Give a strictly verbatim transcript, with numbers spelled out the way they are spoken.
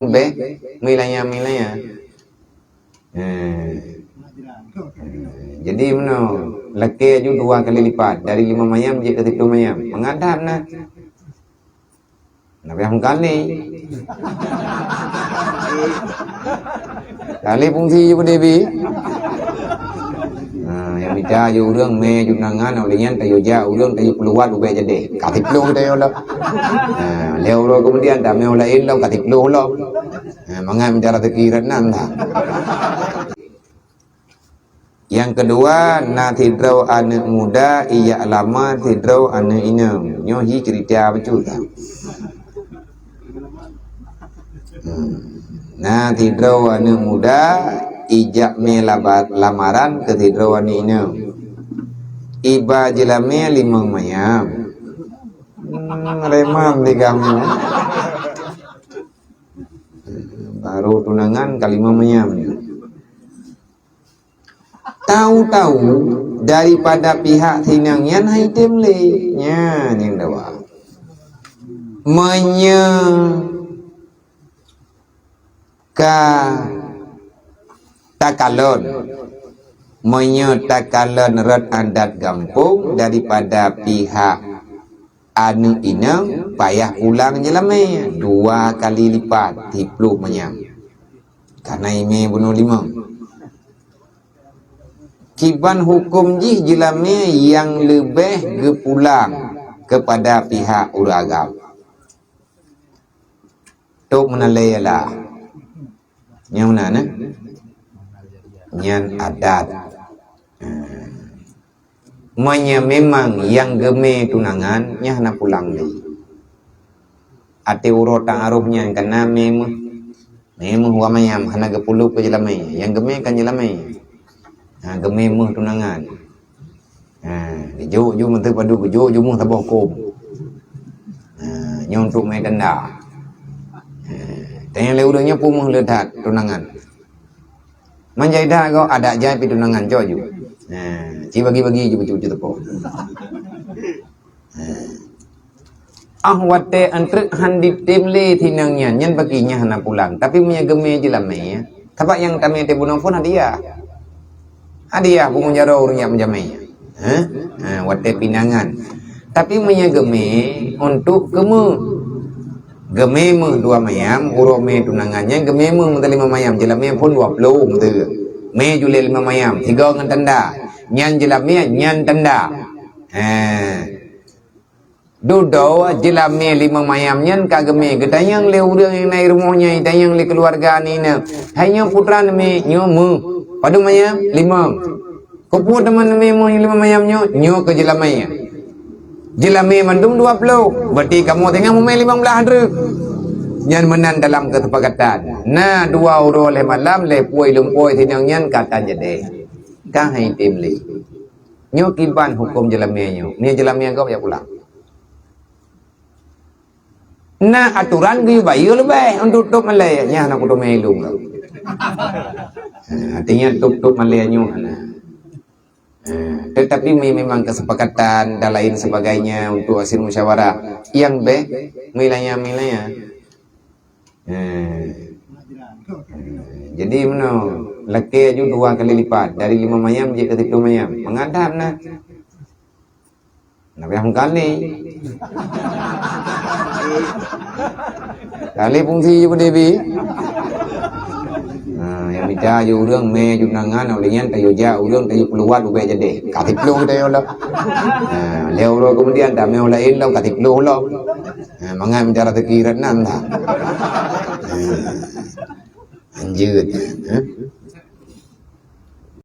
beh, meulaya-meulaya. Eh. Eh, jadi meunoe, lakée aju dua kali lipat, dari lima mayam jeuet keu siplôh mayam. Mangat that na. Nabi Muhammad kali. Kali fungsi ju keudeh bi. Ha, nyang mita ju ureueng mé ju tunangan, lheueh nyan tayue jak ureueng tayue peuluwat ubé jadi. Ka siplôh tayue lom. Ha, lhée uroe keumudian tamé laén lom ka siplôh lom. Ha, mangat mita raseuki rot nan lah. Nyang keudua, na sidroe aneuëk muda ijak lamar sidroe aneuëk inong. Nyoe hi ceurita bacut lah. Hmm. Na sidroe aneuëk muda ijak mé laba-, lamaran keu sidroe aneuëk inong. Iba jeulamé limong mayam. Hmm, reman di kamoe. Baru tunangan ka limong mayam. Tahu-tahu daripada pihak sinang nyan hai tem lé. Nyan nyang dua. Meunyoe ka takalon, meunyoe takalon rot adat gampông daripada pihak aneuëk inong, payah pulang jeulamé dua kali lipat, siplôh manyam. Kana imé bunoe limong. Kiban huköm jih jeulamé nyang leubeh geupulang keupada pihak ureuëng agam. Tok meunalée ialah nyang meunan, eh? Nyan adat. Meunyoe memang nyang geumé tunangan, nyan hana pulang lé. Até uroe ta'aruf nyan kana mé méuh. Mé méuh wa mayam hana geupeuleuk keu jeulamé. Nyang geumé kan jeulamé. Ha, geumé méuh tunangan. Ha, geujok ju meuteupadu, geujok ju méuh saboh kôm. Ha, nyoe untuk mé tanda. Ha, tanyong lé ureuëng nyoe peue méuh le that tunangan. Manjai dah goe adat jai pi tunangan cok ju. Ha, ci bagi-bagi ju bacut-bacut teupok. Ha. Ah watée entrek han ditem lé tinang nyan, nyan bagi nyan hana pulang. Tapi meunyoe geumé jeulamé, sabab nyang tamé teubunoe phon hadiah. Hadiah pungo jaroe ureuëng nyang meujamé. Ha? Ha, watée pinangan. Tapi meunyoe geumé untuk keumeuh. Geumé méuh dua mayam, uroe mé tunangan nyan geumé méuh meuteulima mayam, jeulamé phon dua ploh meuteue. Mé julée lima mayam, sigoe ngon tanda. Nyan jeulamé, nyan tanda. He. Dudoe jeulamé lima mayam nyan ka geumé, geutanyong lé ureuëng nyang na i rumoh nyan, itanyong lé keuluwarga nina. Hai nyoe putra neumé, nyoe méuh. Padub mayam? Limong. Keupeue teuma neumé méuh lima mayam nyoe? Nyoe keu jeulamé. Jeulamé mandum dua ploh, berarti kamoe singoh meumé limong blaih treuk. Nyan meunan dalam keusepakatan. Na dua uroe lhée malam, lhée puih lumpoi sinong nyan ka tan jadéh. Ka hai tem lé. Nyoe kiban huköm jeulamé nyoe. Nyoe jeulamé gob jak pulang. Na atoran geuyue bayeue leubeh untuk tôb malée, nyan hana kuteumé ilong lom. Ha, artinya tôb-tôb malée nyoe hana. Ha, tetapi me-, memang kesepakatan dan lain sebagainya untuk hasil musyawarah. Nyang bék, meulaya-meulaya. Ha. Jadi meunoe, lakée aju dua kali lipat, dari lima mayam jeuet keu siplôh mayam. Mangat that na. Nabi Muhammad kali. Kali fungsi ju keudeh bi. Ha, nyang mita ju ureuëng mé ju tunangan, lheueh nyan tayue jak ureuëng tayue peuluwat ubé jadi. Ka siplôh tayue lom. Ha, lhée uroe keumudian tamé laén lom ka siplôh lom. Ha, mangat mita raseuki rot nan lah. Ha. Lanjut.